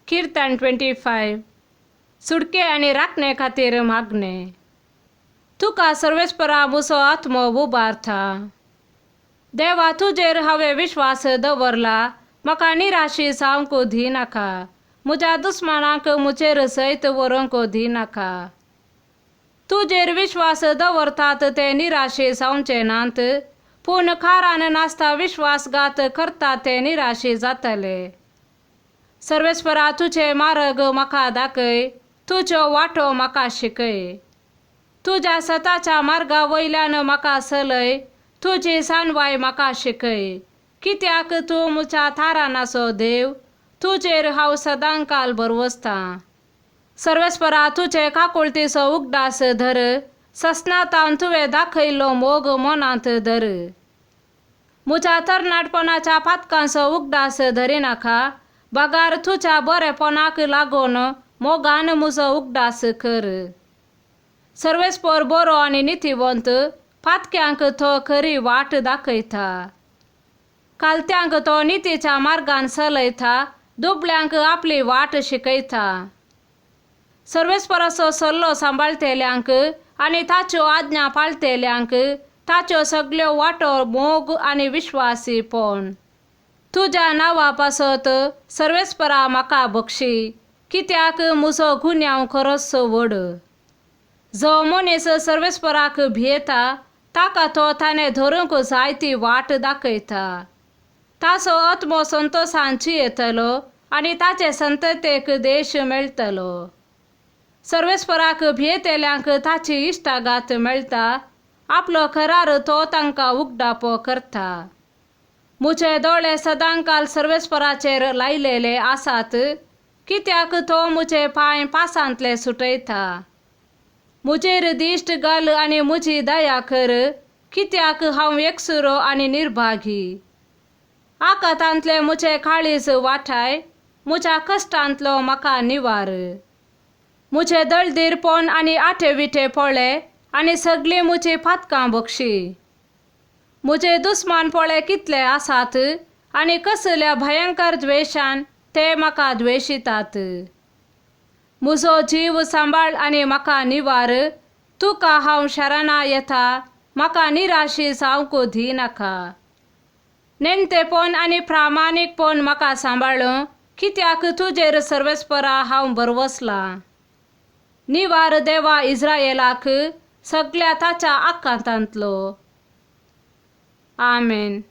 किर्तन 25. सुटके आनी राखणे खातीर मागणें. तुका सर्वेस्परा म्हजो आत्मो उबारता. देवा, तुजेर हांवें विश्वास दवरला, म्हाका निराशी जावंक दिनाका. म्हज्या दुस्मानांक म्हजेर जैत व्हरूंक दिनाका. तुजेर विश्वास दवरतात ते निराशे जावचे नात, पूण कारान नासता विश्वासघात करतात ते निराशे जातले. सर्वेस्परा, तुजे मार्ग म्हाका दाखय, तुज्यो वाटो म्हाका शिकय. तुज्या सताच्या मार्गा वयल्यान म्हाका चलय, तुजी जाणवाय म्हाका शिकय. कित्याक तूं म्हज्या थारानाचो देव, तुजेर हांव सदांकाल भरवसतां. सर्वेस्परा, तुजे काकुळतीचो उगडास धर, ससनातान तुवें दाखयल्लो मोग मनांत धर. म्हज्या तरणाटपणाच्या पातकांचो उगडास धरिनाका, बगार तुज्या बरेपणाक लागून मोगान म्हजो उगडास कर. सर्वेस्पर बरो आनी नितीवंत, पातक्यांक तो खरी वाट दाखयता. कालत्यांक तो नितीच्या मार्गान चलयता, दुबळ्यांक आपली वाट शिकयता. सर्वेस्पराचो सल्लो सांबाळटेल्यांक आनी ताच्यो आज्ञा पाळटेल्यांक ताच्यो सगल्यो वाटो मोग आनी विश्वासीपण. तुज्या नांवा पासत सर्वेस्परा म्हाका बक्षी, कित्याक म्हजो गुन्यांव खरोच व्हड. जो मनीस सर्वेस्पराक भियेता ताका तो ताणें धरूंक जाय ती वाट दाखयता. ताचो आत्मो संतोशान जियेतलो आनी ताचे संततेक देश मेळटलो. सर्वेस्पराक भियेतल्यांक ताची इश्टागात मेळटा, आपलो करार तो तांकां उगडापो करता. म्हजे दोळे सदांकाल सर्वेस्पराचेर लायलेले आसात, कित्याक तो म्हजे पांय पासांतले सुटयता. म्हजेर दिश्ट घाल आनी म्हजी दया कर, कित्याक हांव एकसुरो आनी निर्भागी. आकातांतले म्हजे काळीज वाठाय, म्हज्या कश्टांतलो म्हाका निवार. म्हजे दळदीरपण आनी आटे विटे पळे आनी सगळीं म्हजी पातकां बक्षी. म्हजे दुस्मान पळे कितले आसात आनी कसल्या भयंकर द्वेशान ते म्हाका द्वेशितात. म्हजो जीव सांबाळ आनी म्हाका निवार, तुका हांव शरणा येता, म्हाका निराशी जावंक दिनाका. नेणटेपण आनी प्रामाणीकपण म्हाका सांबाळूं, कित्याक तुजेर सर्वेस्परा हांव भरवसलां. निवार देवा इस्रायलाक सगल्या ताच्या आकांतांतलो. आमेन.